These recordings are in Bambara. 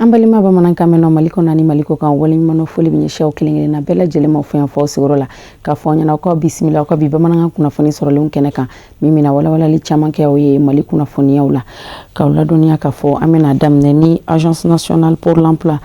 An balima bamanankan mɛnnaw Mali kɔnɔ ani Mali kɔ kan, waleɲuman foli bɛ ɲɛsin aw kelen kelenna bɛɛ lajɛlen ma fo yan fɔ sigiyɔrɔ la, k'a fɔ aw ɲɛna k'aw bisimila aw ka bi bamanankan kunnafoni sɔrɔlenw kɛnɛ kan, min bɛna walawalali caman kɛ aw ye Mali kunnafoniyaw la. K'aw ladɔnniya k'a fɔ an bɛna daminɛ ni Agence nationale pour l'emploi,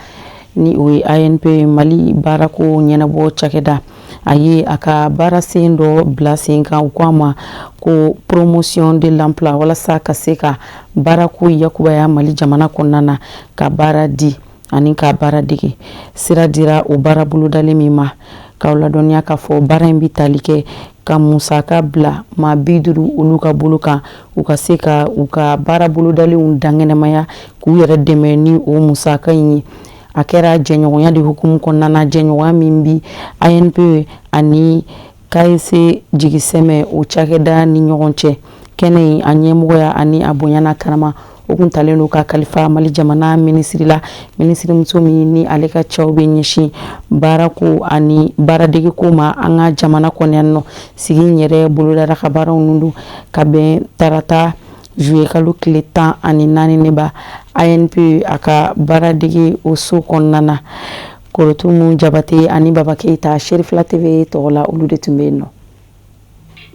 ni o ye ANPE, Mali baarako ɲɛnabɔ cakɛda. A ye a ka baara sen dɔ bila sen kan, u ko a ma ko promotion de l'emploi, walasa ka se ka baarako yakubaya Mali jamana kɔnɔna na, ka baara di ani ka baara dege. Sira dira o baara bolodalen min ma, k'aw ladɔnniya k'a fɔ baara in bɛ tali kɛ ka musaka bila maa 50 olu ka bolo kan, u ka se ka u ka baara bolodalenw dankɛnɛmaya, k'u yɛrɛ dɛmɛ ni o musaka in ye. A kɛra jɛɲɔgɔnya de hukumu kɔnɔna na, jɛɲɔgɔnya min bi ANPE ani KSE jigisɛmɛ o cakɛda ni ɲɔgɔn cɛ. Kɛnɛ in a ɲɛmɔgɔya ani a bonya n'a karama, o kun talen don ka kalifa Mali jamana minisiri la, minisirimuso min ni ale ka cɛw bɛ ɲɛsin baarako ani baaradegeko ma an ka jamana kɔnɔ yan nɔ. Sigi in yɛrɛ bolodara ka baaraw ninnu ka bɛn tarata juillet kalo tile 14 ne ba ANPE a ka baaradege o so kɔnɔna na. Korotumu Jabate ani Baba Keyita, Serifila TV tɔgɔ la, olu de tun bɛ yen nɔ.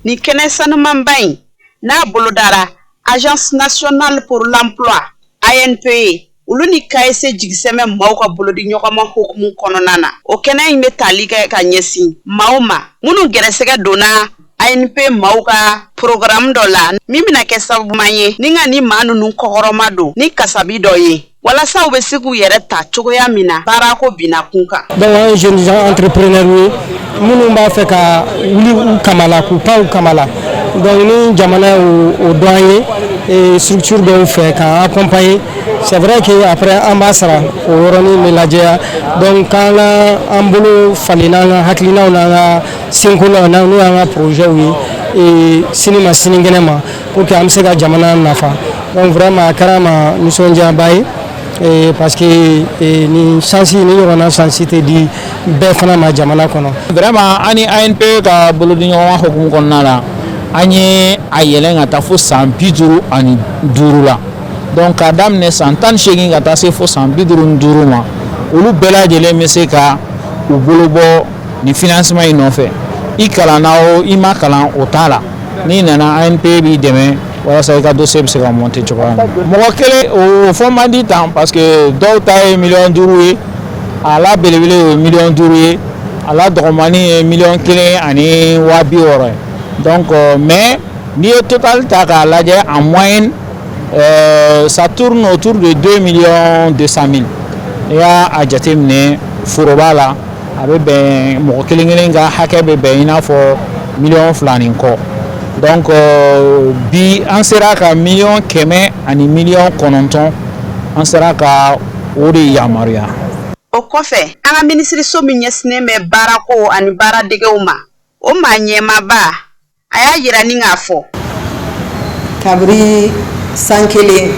Nin kɛnɛ sanumanba in n'a bolodara Agence nationale pour l'emploi, ANPE, olu ni KSE jigisɛmɛ maaw ka bolodi ɲɔgɔnma hukumu kɔnɔna na, o kɛnɛ in bɛ tali kɛ ka ɲɛsin maaw ma minnu gɛrɛsɛgɛ donna ANPE maaw ka programme dɔ la, min bɛna kɛ sababu ye ni ka ni maa ninnu kɔkɔrɔma don ni kasabi dɔ ye, walasa u bɛ se k'u yɛrɛ ta cogoya min na baarako binna kun kan. Donc an ye jeunes gens entrepreneurs ye minnu b'a fɛ ka wuli u kama la, k'u pan u kama la. Donc ni jamana y'o dɔn an ye structure dɔw fɛ k'an accompagner, c'est vrai que après an b'a sara, o yɔrɔnin bɛ lajɛya. Donc k'an ka an bolo falen n'an ka hakilinaw n'an ka senkolaw, n'o y'an ka projets ye sini ma sinikɛnɛ ma, pour que an bɛ se ka jamana nafa. Donc vraiment a kɛra ma nisɔndiyaba ye, parce que nin chance ni ɲɔgɔnna chance tɛ di bɛɛ fana ma jamana kɔnɔ. Vraiment, an ni ANPE ka bolodiɲɔgɔnma hukumu kɔnɔna la, an ye a yɛlɛn ka taa fo san 55 la. Donc k'a daminɛ san 18 ka taa se fo san 55 ma, olu bɛɛ lajɛlen bɛ se ka u bolo bɔ nin financement in nɔfɛ. I kalanna o, i ma kalan, o t'a la, n'i nana, ANPE b'i dɛmɛ walasa i ka dossier bɛ se ka monter cogoya min na. Mɔgɔ kelen o fɔ man di tan, parce que dɔw ta ye miliyɔn 5 ye, a la belebele ye miliyɔn 5 ye, a la dɔgɔmanin ye miliyɔn 1 ani 60 000 ye. Donc mais n'i ye total ta k'a lajɛ, en moyenne ça tourne autour de 2 millions 200 mille. N'i y'a a jateminɛ foroba la, a bɛ bɛn mɔgɔ kelen kelen ka hakɛ bɛ bɛn i n'a fɔ miliyɔn 2 ni kɔ. Donc bi an sera ka miliyɔn 100 ani miliyɔn 9, an sera ka o de yamaruya. O kɔfɛ, an ka minisiriso min ɲɛsinnen bɛ baarako ani baaradegew ma, o maa ɲɛmaaba, a y'a yira ni k'a fɔ. Kabiri san kelen,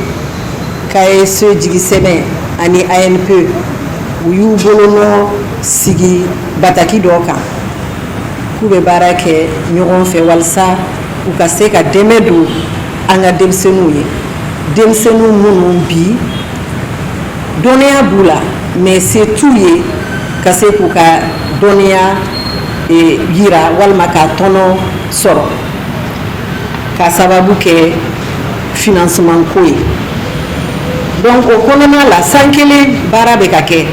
KSE jigisɛmɛ ani ANPE u y'u bolonɔ sigi bataki dɔ kan k'u bɛ baara kɛ ɲɔgɔn fɛ, walasa u ka se ka dɛmɛ don an ka denmisɛnninw ye, denmisɛnninw minnu bi dɔnniya b'u la, mais se t'u ye ka se k'u ka dɔnniya yira walima k'a tɔnɔ sɔrɔ k'a sababu kɛ financement ko ye. Donc o kɔnɔna la, san kelen baara bɛ ka kɛ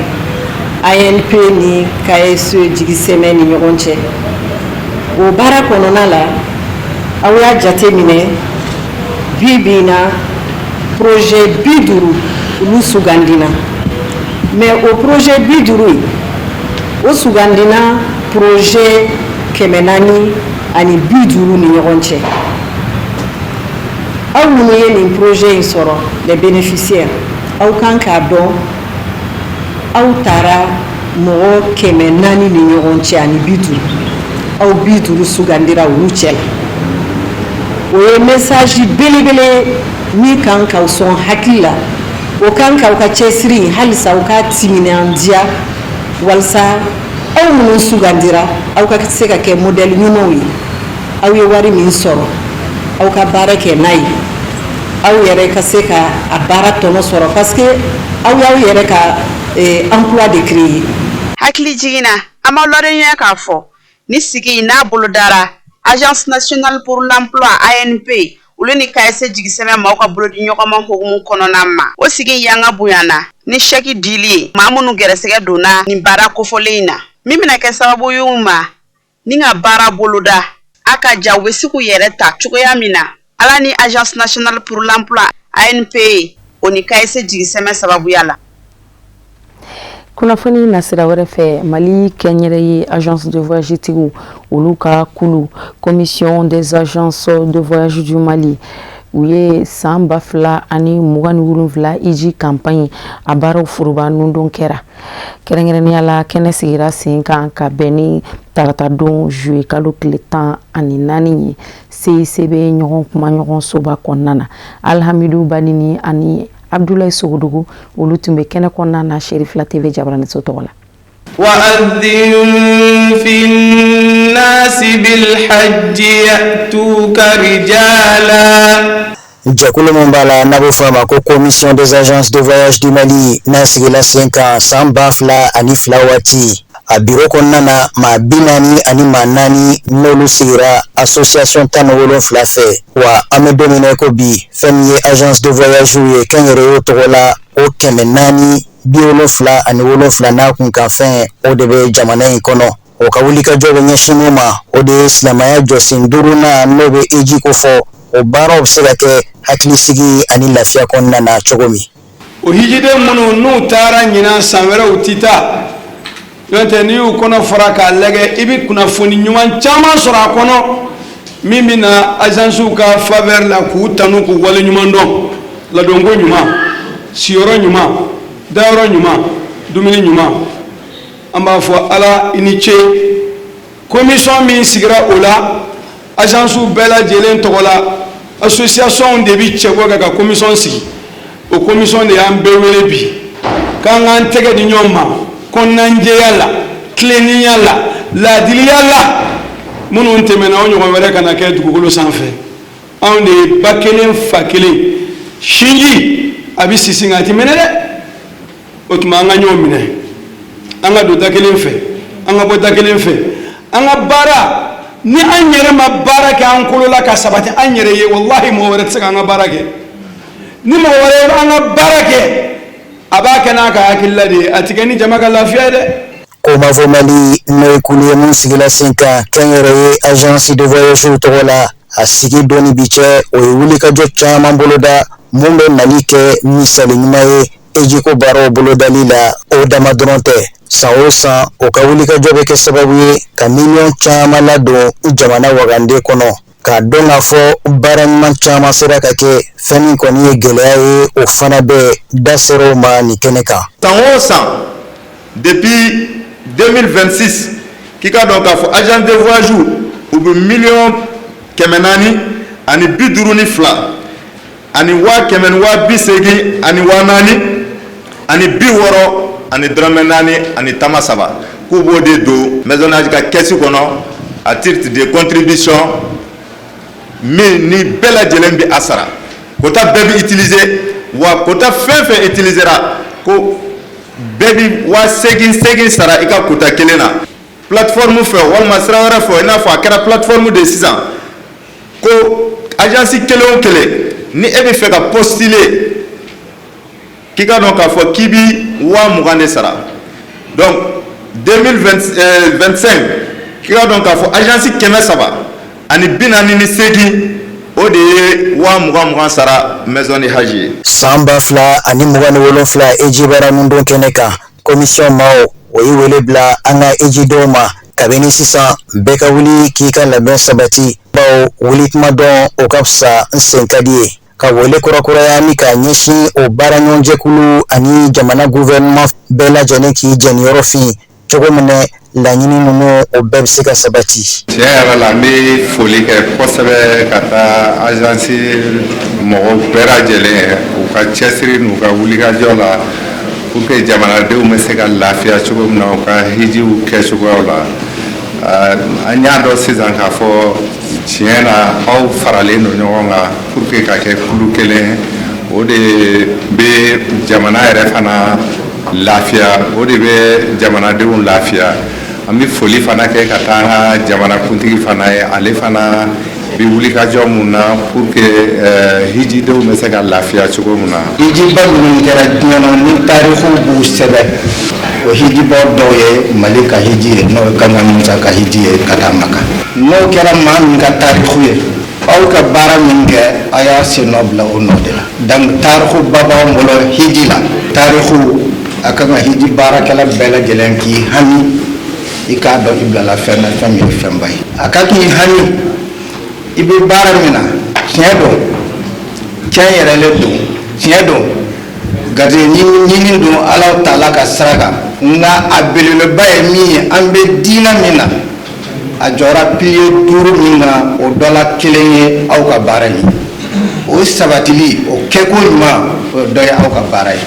ANPE ni KSE jigisɛmɛ ni ɲɔgɔn cɛ. O baara kɔnɔna la, aw y'a jate minɛ, bi bi in na, projet 50 olu sugandina. Mais o projet 50 in, o sugandina projet 450 ni ɲɔgɔn cɛ. Aw minnu ye nin projet in sɔrɔ, les bénéficiaires, aw kan k'a dɔn aw taara mɔgɔ 400 ni ɲɔgɔn cɛ ani 50, aw 50 sugandira olu cɛ la. O ye message belebele min kan k'aw sɔn hakili la, o kan k'aw ka cɛsiri halisa aw ka timinandiya, walasa aw minnu sugandira, aw ka se ka kɛ modèle ɲumanw ye. Aw ye wari min sɔrɔ, aw ka baara kɛ n'a ye. Aw yɛrɛ ka se ka a baara tɔnɔ sɔrɔ, parce que aw y'aw yɛrɛ ka emploi de créer. Hakili jiginna, an b'aw ladɔnniya k'a fɔ ni sigi n'a bolodara Agence nationale pour l'emploi, ANPE, olu ni KSE jigisɛmɛ maaw ka bolodi ɲɔgɔnma hukumu kɔnɔna ma, o sigi yanga bonyana ni chèque dili ye maa minnu gɛrɛsɛgɛ donna nin baara kofɔlen in na, min bɛna kɛ sababu ye u ma ni ka baara boloda a ka ja, u bɛ se k'u yɛrɛ ta cogoya min na, ala ni Agence nationale pour l'emploi, ANPE, o ni KSE jigisɛmɛ sababuya la. Kunnafoni nasira wɛrɛ fɛ, Mali kɛnyɛrɛye agence de voyage tigiw, olu ka kulu Commission des agences de voyage du Mali, u ye san 2027 hiji campagne a baaraw foroba nundon kɛra. Kɛrɛnkɛrɛnnenya la, kɛnɛ sigira sen kan ka bɛn ni tarata don juillet kalo tile 14 ye, CICB ɲɔgɔn kuma ɲɔgɔn soba kɔnɔna na. Alhamidu Banini ani Abdoulaye Sogodogo, olu tun bɛ kɛnɛ kɔnɔna na Cherifla TV jabaraniso tɔgɔ la. وأذن في الناس بالحج يأتوك رجالا. Jɛkulu min b'a la n'a bɛ fɔ a ma ko Commission des agences de voyage du Mali, n'a sigila sen kan san 2002 waati, a biro kɔnɔna na, maa 44 n'olu sigira association 17 fɛ. Wa an bɛ don min na i ko bi, fɛn min ye agence de voyage ye kɛnyɛrɛyew tɔgɔ la, o 477 n'a kunkanfɛn, o de bɛ jamana in kɔnɔ. O ka wulikajɔ bɛ ɲɛsin min ma, o de ye silamɛya jɔsen duurunan n'o bɛ hiji ko fɔ, o baaraw bɛ se ka kɛ hakilisigi ani lafiya kɔnɔna na cogo min. O hijiden minnu n'u taara ɲinan, san wɛrɛ u ti taa, n'o tɛ n'i y'u kɔnɔ fara k'a lajɛ, i bɛ kunnafoni ɲuman caman sɔrɔ a kɔnɔ min bɛ na agencew ka faveur la, k'u tanu, k'u waleɲuman dɔn: ladonko ɲuman, siyɔrɔ ɲuman, dayɔrɔ ɲuman, dumuni ɲuman. An b'a fɔ Ala i ni ce. Commission min sigira o la agencew bɛɛ lajɛlen tɔgɔ la, association de bi cɛbɔ kɛ ka commission sigi. O commission de y'an bɛɛ wele bi k'an k'an tɛgɛ di ɲɔgɔn ma kɔnɔnajɛya la, tilennenya la, laadiliya la. Minnu tɛmɛna, o ɲɔgɔn wɛrɛ kana kɛ dugukolo sanfɛ. Anw de ye ba kelen, fa kelen, sinji a bɛ sisi nka a ti mɛnɛ dɛ. O tuma an ka ɲɔgɔn minɛ, an ka don da kelen fɛ, an ka bɔ da kelen fɛ, an ka baara. Ni an yɛrɛ ma baara kɛ an kolo la ka sabati an yɛrɛ ye, walahi, mɔgɔ wɛrɛ tɛ se k'an ka baara kɛ. Ni mɔgɔ wɛrɛ ye an ka baara kɛ, a b'a kɛ n'a ka hakilila de ye, a ti kɛ ni jama ka lafiya ye dɛ. Komavo Mali, n'o ye kulu ye mun sigila sen kan kɛnyɛrɛye agence de voyage tɔgɔ la, a sigi don ni bi cɛ, o ye wulikajɔ caman boloda mun bɛ Mali kɛ misali ɲuman ye hijiko baaraw bolodali la. O dama dɔrɔn tɛ, san o san o ka wulikajɔ bɛ kɛ sababu ye ka miliyɔn caman ladon jamana wagande kɔnɔ, k'a dɔn k'a fɔ baara ɲuman caman sera ka kɛ. Fɛn min kɔni ye gɛlɛya ye, o fana bɛ da sera o ma nin kɛnɛ kan. San o san depuis 2026, k'i ka dɔn k'a fɔ agence de voyage u bɛ 452 000 100 080 460 ani dɔrɔmɛ 4 ani tama 3, k'u b'o de don maison de ka kɛsi kɔnɔ à titre de contribution min ni bɛɛ lajɛlen bɛ a sara. Quota bɛɛ bɛ utiliser wa, quota fɛn fɛn utilisera, ko bɛɛ bi 8000 8000 sara i ka quota kelen na plateforme fɛ walima sira wɛrɛ fɛ. I n'a fɔ a kɛra plateforme de sisan, ko agence kelen o kelen, ni e bɛ fɛ ka postuler, k'i ka dɔn k'a fɔ k'i bi 20 000 de sara. Donc 2025, k'i ka dɔn k'a fɔ agence 348, o de ye 20 000 20 sara maison de hajj ye. San 2027 hiji baara nundon kɛnɛ kan, commission maaw o ye wele bila an ka hijidenw ma kabini sisan, bɛɛ ka wuli k'i ka labɛn sabati, bawo wuli kuma dɔn o ka fisa n sen ka di ye. Ka wele kurakuraya ni k'a ɲɛsin o baara ɲɔgɔnjɛkulu ani jamana gouvernement bɛɛ lajɛlen k'i jɛniyɔrɔ fin cogo min na laɲini ninnu, o bɛɛ bɛ se ka sabati. Tiɲɛ yɛrɛ la, n bɛ foli kɛ kosɛbɛ ka taa agence mɔgɔw bɛɛ lajɛlen ye, u ka cɛsiri n'u ka wulikajɔ la pour que jamanadenw bɛ se ka lafiya cogo min na u ka hijiw kɛcogoyaw la. An y'a dɔn sisan k'a fɔ Tiɲɛ na, aw faralen don ɲɔgɔn kan pour que ka kɛ kulu kelen. O de bɛ jamana yɛrɛ fana lafiya, o de bɛ jamanadenw lafiya. An bɛ foli fana kɛ ka taa an ka jamanakuntigi fana ye. Ale fana bɛ wulikajɔ mun na pour que hijidenw bɛ se ka lafiya cogo min na. Hijiba minnu kɛra diɲɛ na, ni tarikuw b'u sɛbɛn, o hijiba dɔw ye Mali ka hiji ye, n'o ye Kankan Musa ka hiji ye ka taa Maka. N'o kɛra maa min ka tariku ye, aw ka baara min kɛ, a y'a sen nɔ bila o nɔ de la. Donc tarikuba b'anw bolo hiji la. Tariku a kan ka hiji baarakɛla bɛɛ lajɛlen k'i hami, i k'a dɔn i bilala fɛn na, fɛn min ye fɛnba ye. A ka k'i hami, i bɛ baara min na, tiɲɛ don, tiɲɛ yɛrɛlen don, tiɲɛ don, garijɛgɛ ɲini don Ala taala ka sira kan. Nka a belebeleba ye min ye, an bɛ diinɛ min na, a jɔra pilier duuru min kan, o dɔ la kelen ye aw ka baara ye. O sabatili, o kɛko ɲuman, o dɔ ye aw ka baara ye.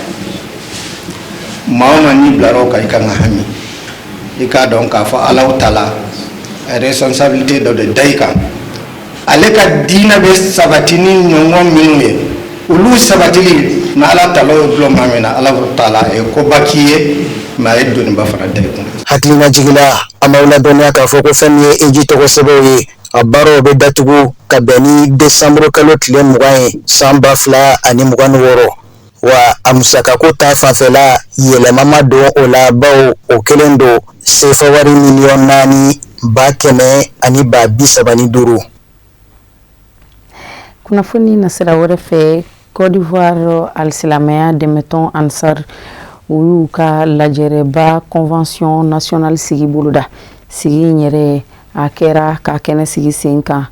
Maa o maa n'i bilara o kan, i kan ka hami, i k'a dɔn k'a fɔ Ala taala responsabilité dɔ de da i kan. Ale ka diinɛ bɛ sabati ni ɲɔgɔn minnu ye, olu sabatili na, Ala taala y'o dulon maa min na, Ala taala a ye koba k'i ye, mais a ye doniba fana da i kun. Hakilinajigin la, an b'aw ladɔnniya k'a fɔ ko fɛn min ye hiji tɔgɔ sɛbɛnw ye, a baaraw bɛ datugu ka bɛn ni desanburu kalo tile 20 ye san 2026. Wa a musakako ta fanfɛla, yɛlɛma ma don o la, bawo o kelen don, sefa wari 4,135,000. Kunnafoni nasira wɛrɛ fɛ, Côte d'Ivoire alisilamɛya dɛmɛtɔn Ansar, u y'u ka lajɛrɛba convention nationale sigi boloda. Sigi in yɛrɛ, a kɛra ka kɛnɛ sigi sen kan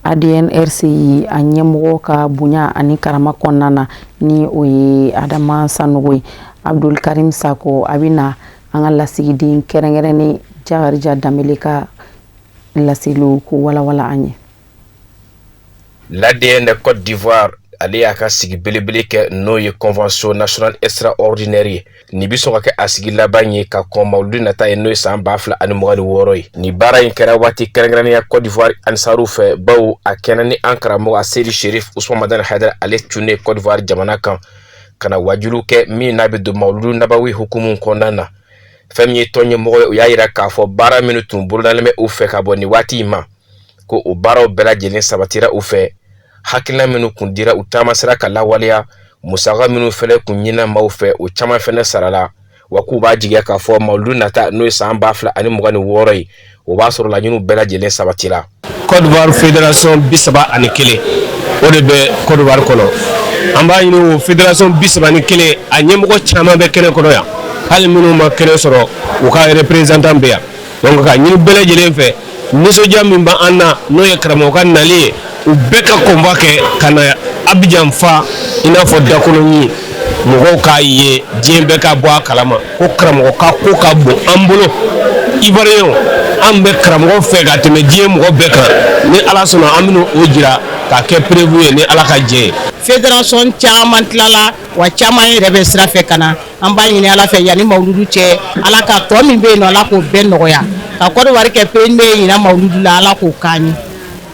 ADNRCI a ɲɛmɔgɔ ka bonya ani karama kɔnɔna na, ni o ye Adama Sanogo ye. Abdul Karim Sako, a bɛ na an ka lasigiden kɛrɛnkɛrɛnnen Jakarija Danbele ka laseliw ko walawala an ye. L'ADN Côte d'Ivoire, ale y'a ka sigi belebele kɛ, n'o ye convention nationale extraordinaire ye. Nin bɛ sɔn ka kɛ a sigi laban ye ka kɔn mawuludu nata ye, n'o ye san 2026 ye. Nin baara in kɛra waati kɛrɛnkɛrɛnnenya Côte d'Ivoire ansaru fɛ, bawo a kɛnɛ ni an karamɔgɔ Aseyidi Sherif Usman Madani Hayidara, ale cunnen Côte d'Ivoire jamana kan ka na wajulu kɛ min n'a bɛ don mawuludu nabawi hukumu kɔnɔna na. Fɛn min ye tɔn ɲɛmɔgɔ ye, o y'a yira k'a fɔ baara minnu tun bolodalen bɛ u fɛ ka bɔ nin waati in ma, ko o baaraw bɛɛ lajɛlen sabatira u fɛ. Hakilina minnu kun dira, u caman sera ka lawaleya. Musaka minnu fɛnɛ kun ɲinina maaw fɛ, o caman fɛnɛ sarala. Wa k'u b'a jigiya k'a fɔ mawuludu nata, n'o ye san 2026 ye, o b'a sɔrɔ laɲiniw bɛɛ lajɛlen sabatira. Côte d'Ivoire fédération 31, o de bɛ Côte d'Ivoire kɔnɔ. An b'a ɲini o fédération 31, a ɲɛmɔgɔ caman bɛ kɛnɛ kɔnɔ yan. Hali minnu ma kɛnɛ sɔrɔ, u ka représentant bɛ yan. Donc ka ɲini bɛɛ lajɛlen fɛ, nisɔndiya min b'an na, n'o ye karamɔgɔ ka nali ye, u bɛɛ ka convoi kɛ ka na Abidjan fa i n'a fɔ dakolonin. Mɔgɔw k'a ye, diɲɛ bɛɛ ka bɔ a kalama ko karamɔgɔ ka ko ka bon an bolo. Ivoirien, an bɛ karamɔgɔ fɛ ka tɛmɛ diɲɛ mɔgɔ bɛɛ kan. Ni Ala sɔnna, an bɛna o jira k'a kɛ preuve ye, ni Ala ka jɛ ye. Fédération caman tilala wa, caman yɛrɛ bɛ sira fɛ ka na. An b'a ɲini Ala fɛ, yanni mawuludu cɛ, Ala ka tɔ min bɛ yen nɔ, Ala k'o bɛɛ nɔgɔya, ka Côte d'Ivoire kɛ premier ɲinan mawuludu la, Ala k'o k'an ye.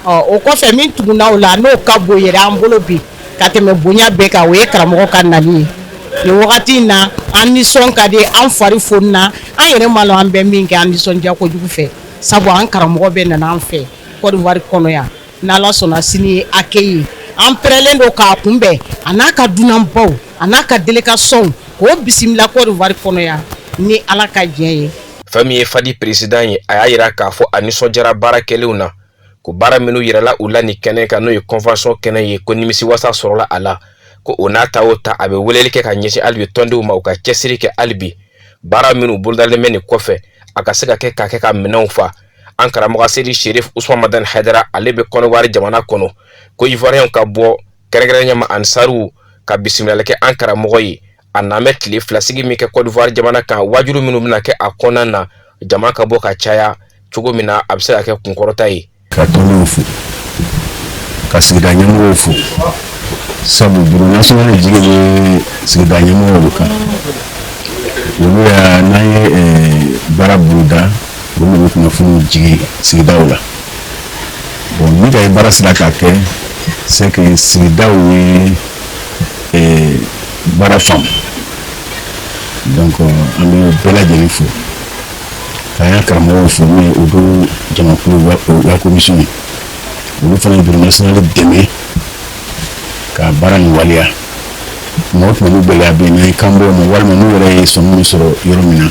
Ɔ, o kɔfɛ, min tugunna o la, n'o ka bon yɛrɛ an bolo bi ka tɛmɛ bonya bɛɛ kan, o ye karamɔgɔ ka nali ye nin wagati in na. An nisɔn ka di, an fari fonina, an yɛrɛ ma lɔn an bɛ min kɛ an nisɔndiya kojugu fɛ, sabu an karamɔgɔ bɛɛ nana an fɛ Côte d'Ivoire kɔnɔ yan. N'Ala sɔnna, sini ye accueil ye. An pɛrɛlen don k'a kunbɛn, a n'a ka dunanbaw, a n'a ka délégation, k'o bisimila Côte d'Ivoire kɔnɔ yan, ni Ala ka diɲɛ ye. Fɛn min ye FADI président ye, a y'a yira k'a fɔ a nisɔndiyara baara kɛlenw na, ko baara minnu yirala u la nin kɛnɛ kan, n'o ye convention kɛnɛ ye, ko nimisiwasa sɔrɔla a la. Ko o n'a ta o ta, a bɛ weleli kɛ ka ɲɛsin hali bi tɔndenw ma, u ka cɛsiri kɛ hali bi, baara minnu bolodalen bɛ nin kɔfɛ, a ka se ka kɛ ka kɛ ka minɛnw fa. An karamɔgɔ Seyidi Sherif Usman Madani Hayidara, ale bɛ Kɔnɔwari jamana kɔnɔ, ko Ivoiriyɛnw ka bɔ, kɛrɛnkɛrɛnnenya ma ansaruw ka bisimilali kɛ an karamɔgɔ ye. A n'an bɛ tile 2 sigi min kɛ Côte d'Ivoire jamana kan, wajulu minnu bɛna kɛ a kɔnɔna na, jama ka bɔ ka caya cogo min na, a bɛ se ka kɛ kunkɔrɔta ye. Ka tɔndenw fo, ka sigida ɲɛmɔgɔw fo, sabu bureau national jigi bɛ sigida ɲɛmɔgɔw de kan. Olu y'a n'an ye baara boloda, olu bɛ kunnafoniw jigi sigidaw la. Bon, Ni ka ye baara sera ka kɛ, c'est que sigidaw ye baara faamu. Donc an bɛ bɛɛ lajɛlen fo, k'an ka karamɔgɔw fo, min ye olu jamakulu wa commission ye, olu fana ye bureau national dɛmɛ ka baara nin waleya. Mɔgɔ tuma n'u gɛlɛya bɛ yen, n'an ye kan bɔ ma, walima n'u yɛrɛ ye sɔmi min sɔrɔ yɔrɔ min na,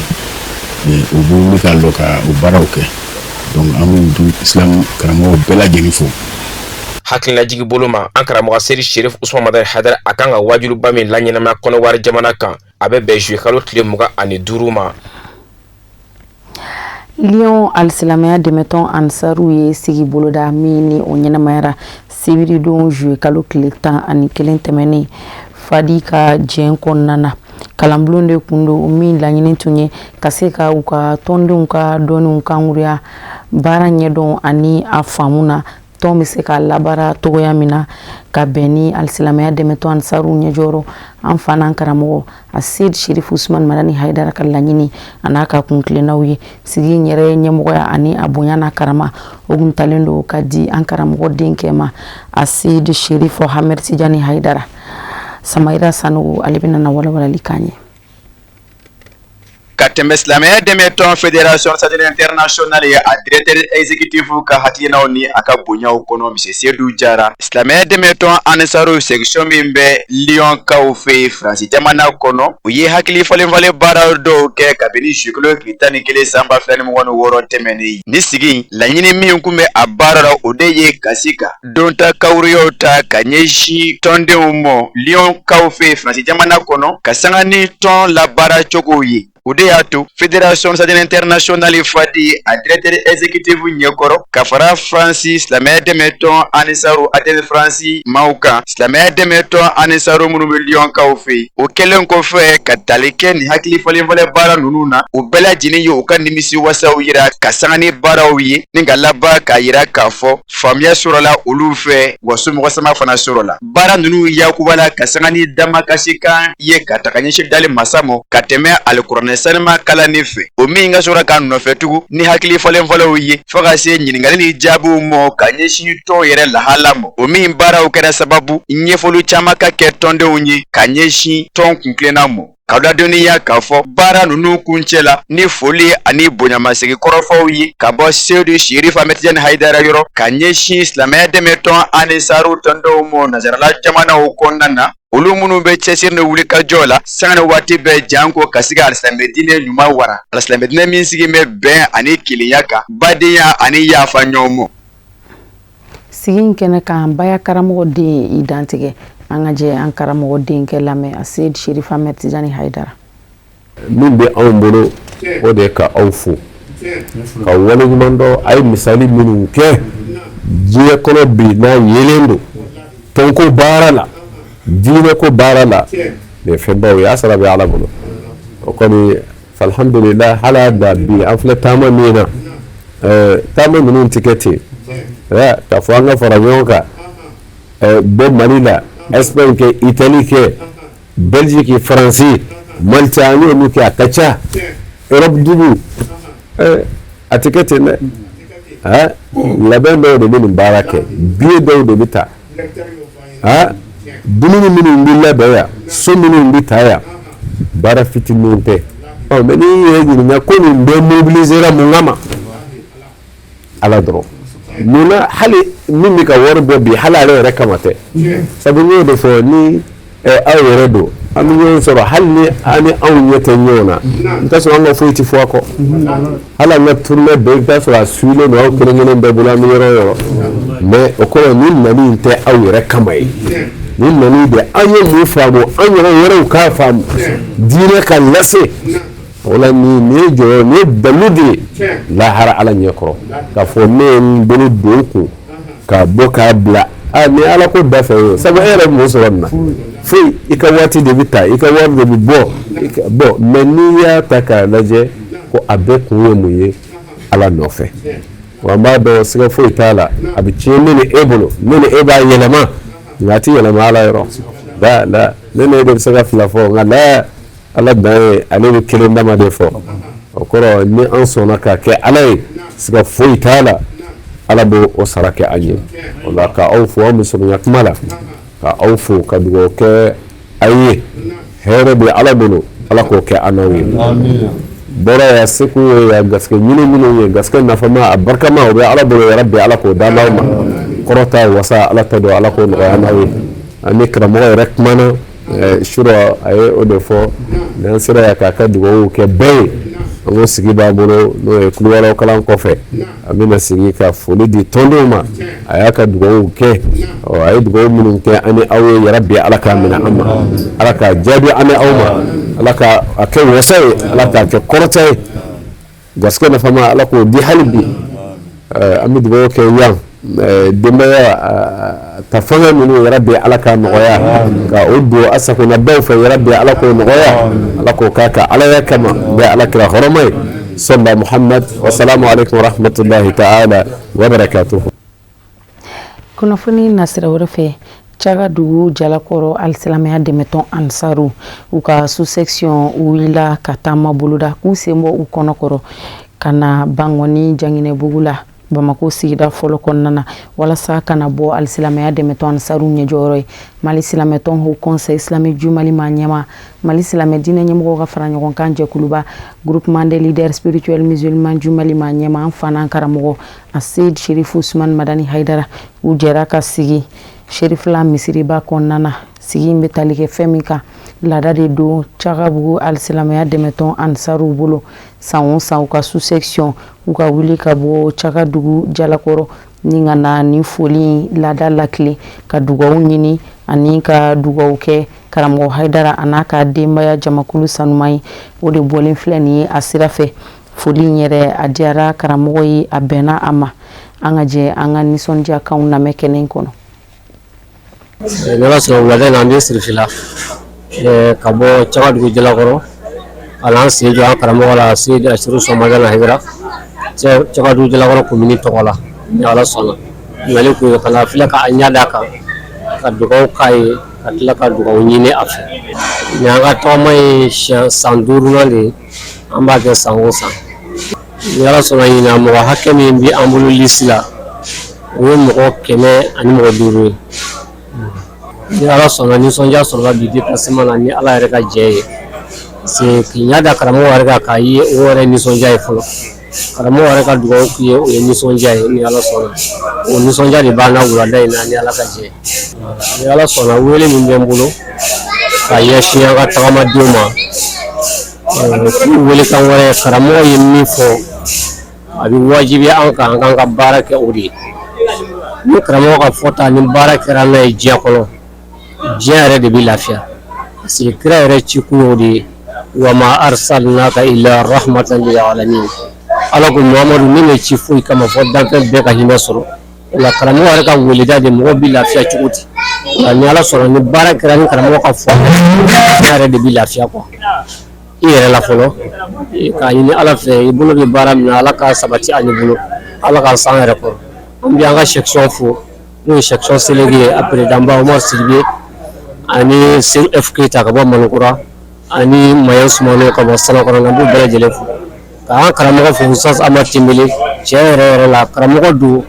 u bɛ wuli ka lɔ ka o baaraw kɛ. Donc an bɛ du islam karamɔgɔw bɛɛ lajɛlen fo. Hakililajigi bolo ma, an karamɔgɔ Seyidi Sherif Usman Madani Hayidara, a kan ka wajuliba min laɲɛnamaya Kɔnɔwari jamana kan, a bɛ bɛn juillet kalo tile 25 ma. Lyon alisilamɛya dɛmɛtɔn Ansaru ye sigi boloda min ni o ɲɛnamayara sibiridon juillet kalo tile 11 tɛmɛnen Fadi ka jɛn kɔnɔna na. Kalanbulon de kun don min laɲini tun ye ka se ka u ka tɔndenw ka dɔnniw kankuruya, baara ɲɛdɔn ani a faamu na, tɔn bɛ se ka labaara togoya min na ka bɛn ni alisilamɛya dɛmɛtɔn Ansaru ɲɛjɔyɔrɔ, an fa n'an karamɔgɔ a Seyidi Sherif Usman Madani Hayidara ka laɲini a n'a ka kuntilennaw ye. Sigi in yɛrɛ ɲɛmɔgɔya ani a bonya n'a karama, o kun talen don ka di an karamɔgɔ denkɛ ma, a Seyidi Sherif Hamɛd Tijani Hayidara. Samayira Sanogo, ale bɛna na walawalali k'an ye. Ka tɛmɛ silamɛya dɛmɛ tɔn Fédération Sadiri Internationale ye, a directeur exécutif ka hakilinaw ni a ka bonyaw kɔnɔ, Monsieur Seydou Jara, silamɛya dɛmɛ tɔn Ansaru section min bɛ Lyon kaw fɛ yen Faransi jamana kɔnɔ, u ye hakili falenfalen baara dɔw kɛ kabini juillet kalo tile 11 san 2026 tɛmɛnen. Ni sigi laɲini min tun bɛ a baara la, o de ye ka se ka donta kawuruyaw ta ka ɲɛsin tɔndenw ma Lyon kaw fɛ yen Faransi jamana kɔnɔ, ka sanga ni tɔn labaara cogow ye. O de y'a to Fédération Sadiri Internationale Fadi, a directeur exécutif ɲɛkɔrɔ, ka fara Faransi silamɛya dɛmɛ tɔn Ansaru ADN Faransi maaw kan, silamɛya dɛmɛ tɔn Ansaru minnu bɛ Lyon kaw fɛ yen, o kɛlen kɔfɛ ka tali kɛ nin hakili falenfalen baara ninnu na, u bɛɛ lajɛlen ye u ka nimisi wasaw yira ka sanga ni baaraw ye, ni ka laban k'a yira k'a fɔ faamuya sɔrɔla olu fɛ, wa somɔgɔ sama fana sɔrɔla. Baara ninnu yakubala ka sanga ni damakasikan ye ka taga ɲɛsin dali masa ma ka tɛmɛ alikuranɛ sanima kalanni fɛ, o min ka sɔrɔ ka nɔfɛ tugun ni hakili falenfalenw ye, fo ka se ɲininkali ni jaabiw ma ka ɲɛsin tɔn yɛrɛ lahala ma, o min baaraw kɛra sababu ɲɛfɔli caman ka kɛ tɔndenw ye ka ɲɛsin tɔn kuntilenna ma. Ka ladɔnniya k'a fɔ baara ninnu kuncɛ la ni foli ani bonyamasegin kɔrɔfɔw ye ka bɔ Seyidu Sherif Ahmed Tijani Hayidara yɔrɔ ka ɲɛsin silamɛya dɛmɛ tɔn Ansaru tɔndenw ma nansarala jamanaw kɔnɔna na, olu minnu bɛ cɛsiri ni wulikajɔ la sanga ni waati bɛɛ, janko ka se ka alisilamɛ diinɛ ɲuman wara, alisilamɛ diinɛ min sigi bɛ bɛn ani kelenya kan, badenya ani yafa ɲɔgɔn ma. Sigi in kɛnɛ kan, baya karamɔgɔ den i dantigɛ. An ka jɛ an karamɔgɔ denkɛ lamɛn, a Seyidi Sherif Ahmed Tijani Hayidara. Min bɛ anw bolo, o de ye ka aw fo ka waleɲuman dɔn. A ye misali minnu kɛ diɲɛ kɔnɔ bi, n'a yelen don tɔnko baara la, diinɛko baara la, nin ye fɛnbaw ye. A sara bɛ Ala bolo. O kɔni, alhamdulillah, hali a da bi an filɛ taama min na, taama ninnu tɛ kɛ ten k'a fɔ an ka fara ɲɔgɔn kan bɔ Mali la, Espagne kɛ, Italie kɛ, Belgique, Faransi, Malte, an y'olu kɛ, a ka ca, Europe dugu, a tɛ kɛ ten dɛ. Labɛn dɔw de bɛ nin baara kɛ, billet dɔw de bɛ ta, dumuni minnu bɛ labɛn yan, so minnu bɛ ta yan, baara fitinin tɛ. Ɔ mais n'i yɛrɛ ɲininka ko nin bɛɛ mobilisera mun kama? Ala dɔrɔn. Mun na hali min bɛ ka wari bɔ bi, hali ale yɛrɛ kama tɛ? Sabu n y'o de fɔ, ni aw yɛrɛ don, an bɛ ɲɔgɔn sɔrɔ, hali ni an ni anw ɲɛ tɛ ɲɔgɔn na, i bɛ t'a sɔrɔ an ka foyi tɛ fɔ a kɔ. Hali an ka tournée bɛɛ, i bɛ t'a sɔrɔ a suilen don aw kelen kelen bɛɛ bolo, an bɛ yɔrɔ o yɔrɔ. Mais o kɔrɔ, nin nali in tɛ aw yɛrɛ kama ye. Nin nali de, an ye mun faamu, an ɲɔgɔn wɛrɛw k'a faamu, diinɛ ka lase o la. Nin ye jɔyɔrɔ, nin ye dalu de ye lahara Ala ɲɛkɔrɔ, k'a fɔ ne ye n bolo don n kun k'a bɔ k'a bila a ni Ala ko da fɛ ye. Sabu e yɛrɛ bɛ mun sɔrɔ nin na? Foyi. I ka waati de bɛ ta, i ka wari de bɛ bɔ bɔ. Mais n'i y'a ta k'a lajɛ ko a bɛɛ kun ye mun ye? Ala nɔfɛ. Wa an b'a dɔn, siga foyi t'a la, a bɛ tiɲɛ ne ni e bolo, ne ni e b'a yɛlɛma, nka a tɛ yɛlɛma Ala yɔrɔ la. La ne ni e de bɛ se ka fila fɔ, nka la Ala dan ye, ale bɛ kelen dama de fɔ. O kɔrɔ, ni an sɔnna ka kɛ Ala ye, siga foyi t'a la. Ala b'o o sara kɛ an ye. O la ka aw fo, an bɛ surunya kuma la ka aw fo, ka dugawu kɛ a ye. Hɛrɛ bɛ Ala bolo, Ala k'o kɛ an n'aw ye. Bɔra ya seko ye ya garisɛgɛ ɲini minnu ye, garisɛgɛ nafama, a barikama, o bɛ Ala bolo. Yarabi, Ala k'o d'an n'aw ma. Kɔrɔta wasa, Ala ta don, Ala k'o nɔgɔya an n'aw ye. An ni karamɔgɔ yɛrɛ kumana surɔ, a ye o de fɔ n'an sera yan k'a ka dugawu kɛ bɛɛ ye. An ko sigi b'an bolo, n'o ye kuluwaraw kalan kɔfɛ, an bɛna sigi ka foli di tɔndenw ma. A y'a ka dugawu kɛ. Ɔ, a ye dugawu minnu kɛ an ni aw ye, yarabi, Ala k'a minɛ an ma, Ala k'a jaabi an ni aw ma, Ala ka a kɛ wasa ye, Ala k'a kɛ kɔrɔta ye, garisɛgɛ nafama, Ala k'o di hali bi. An bɛ dugawu kɛ yan denbaya ta fanga minnu, yarabi, Ala k'a nɔgɔya ka o don a sagonabaw fɛ. Yarabi, Ala k'o nɔgɔya, Ala k'o k'a ka Alaya kama bɛɛ, Ala kira hɔrɔma ye, sɔla Muhammad. Wasalamu alaikum warahmatullahi ta'ala wa barakatuhu. Kunnafoni nasira wɛrɛ fɛ, Cagadugu Jalakɔrɔ alisilamɛya dɛmɛtɔn Ansaru, u ka sous section wulila ka taama boloda k'u sen bɔ u kɔnɔkɔrɔ ka na Bangɔni Janginɛbugu la, Bamako sigida fɔlɔ kɔnɔna na, walasa ka na bɔ alisilamɛya dɛmɛtɔn Ansaru ɲɛjɔyɔrɔ ye. Mali silamɛtɔn Haut Conseil islamique du Mali ma ɲɛma, Mali silamɛ diinɛ ɲɛmɔgɔw ka fara ɲɔgɔn kan jɛkuluba Groupement des leaders spirituels musulmans du Mali ma ɲɛma, an fana karamɔgɔ Aseyid Sherifu Usman Madani Haidara, u jɛra ka sigi Sherifila misiriba kɔnɔna na. Sigi in bɛ tali kɛ fɛn min kan, laada de don Cagabugu alisilamɛya dɛmɛtɔn Ansaru bolo. San o san, u ka sous section u ka wuli ka bɔ Cagadugu Jalakɔrɔ ni ka na ni foli laada lakile, ka dugawu ɲini ani ka dugawu kɛ karamɔgɔ Hayidara a n'a ka denbaya jamakulu sanuman ye. O de bɔlen filɛ nin ye a sira fɛ. Foli in yɛrɛ, a diyara karamɔgɔ ye, a bɛnna a ma. An ka jɛ an ka nisɔndiyakanw lamɛn kɛnɛ in kɔnɔ. N'Ala sɔnna, wulada in na, an bɛ Sirifila ka bɔ Cagadugu Jalakɔrɔ ka n'an sen jɔ an karamɔgɔ la, Seyidi Asiru Sɔmadana Hayidara, Cagadugu Jalakɔrɔ komini tɔgɔ la. Ni Ala sɔnna, nali kun ye ka na filɛ ka ɲɛ d'a kan, ka dugawu k'a ye, ka tila ka dugawu ɲini a fɛ. Nin y'an ka tagama ye siɲɛ san duurunan de ye, an b'a kɛ san o san. Ni Ala sɔnna, ɲinan mɔgɔ hakɛ min bɛ an bolo lisi la, o ye mɔgɔ 105 ye. Ni Ala sɔnna, nisɔndiya sɔrɔla bi déplacement na ni Ala yɛrɛ ka jɛ ye, parce que k'i ɲɛ da karamɔgɔ yɛrɛ kan k'a ye, o yɛrɛ nisɔndiya ye fɔlɔ. Karamɔgɔ yɛrɛ ka dugawu k'i ye, o ye nisɔndiya ye. Ni Ala sɔnna, o nisɔndiya de b'an na wulada in na, ni Ala ka jɛ. Ni Ala sɔnna, wele min bɛ n bolo ka ɲɛsin an ka tagamadenw ma, welekan wɛrɛ, karamɔgɔ ye min fɔ, a bɛ wajibiya an kan, an k'an ka baara kɛ o de ye. Ni karamɔgɔ ka fɔta ni baara kɛra n'a ye diɲɛ kɔnɔ, diɲɛ yɛrɛ de bɛ lafiya, parce que kira yɛrɛ ci kun y'o de ye: wa ma arsalnaka illa rahmatan lil alamin. Ala ko Muhamadu, ne m'i ci foyi kama fɔ danfɛn bɛɛ ka hinɛ sɔrɔ. O la, karamɔgɔ yɛrɛ ka weleda de, mɔgɔ bɛ lafiya cogo di? O la, ni Ala sɔnna, ni baara kɛra ni karamɔgɔ ka fɔ, diɲɛ yɛrɛ de bɛ lafiya quoi. I yɛrɛ la fɔlɔ, k'a ɲini Ala fɛ, i bolo bɛ baara min na, Ala ka sabati ani bolo, Ala ka san yɛrɛ kɔrɔ. An bɛ an ka section fo, n'o ye section seleke ye, a président ba Umar Sidibe ani Seru F Keyita ka bɔ Malokura ani Mayan Sumano ka bɔ Sanakɔrɔ. An b'u bɛɛ lajɛlen fo, k'an karamɔgɔ fo, Ustaz Amadu Tenbele. Tiɲɛ yɛrɛ yɛrɛ la, karamɔgɔ don,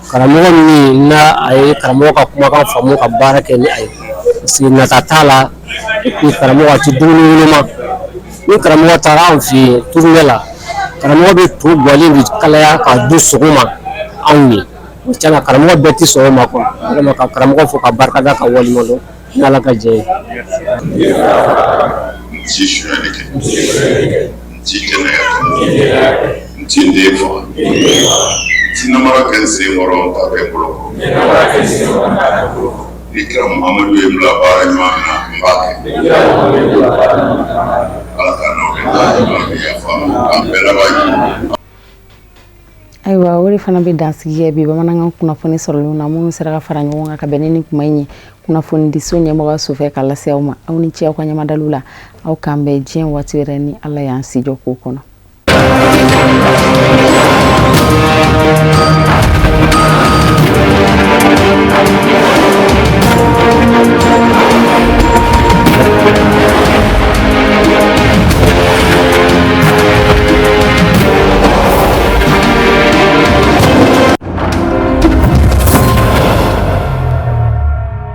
karamɔgɔ min n'a a ye karamɔgɔ ka kumakan faamu ka baara kɛ ni a ye, parce que nata t'a la. Et puis karamɔgɔ a tɛ dumuni woloma. Ni karamɔgɔ taara anw fɛ yen tournée la, karamɔgɔ bɛ to gɔlen de kalaya k'a dun sɔgɔma anw ye. O tiɲɛna, karamɔgɔ bɛɛ tɛ sɔn o ma quoi. Vraiment, ka karamɔgɔ fo ka barika da, ka waleɲuman dɔn, ni Ala ka jɛ ye. N ti sonyali kɛ, n ti jɛnɛya kɛ, n ti n den faga, n ti namara kɛ n sen kɔrɔ, n t'a kɛ n bolo kɔrɔ. Ni kira Muhamadu ye n bila baara ɲuman min na, n b'a kɛ. Ala ka n'aw kɛ, Ala ka yafa k'an bɛɛ laban ɲuman. Ayiwa, o de fana bɛ dansigi kɛ bi bamanankan kunnafoni sɔrɔlenw na, minnu sera ka fara ɲɔgɔn kan ka bɛn ni nin kuma in ye kunnafonidiso ɲɛmɔgɔ sofɛ ka lase aw ma. Aw ni ce aw ka ɲɛmadaliw la. Aw k'an bɛn diɲɛ waati wɛrɛ, ni Ala y'an sijɔ k'o kɔnɔ.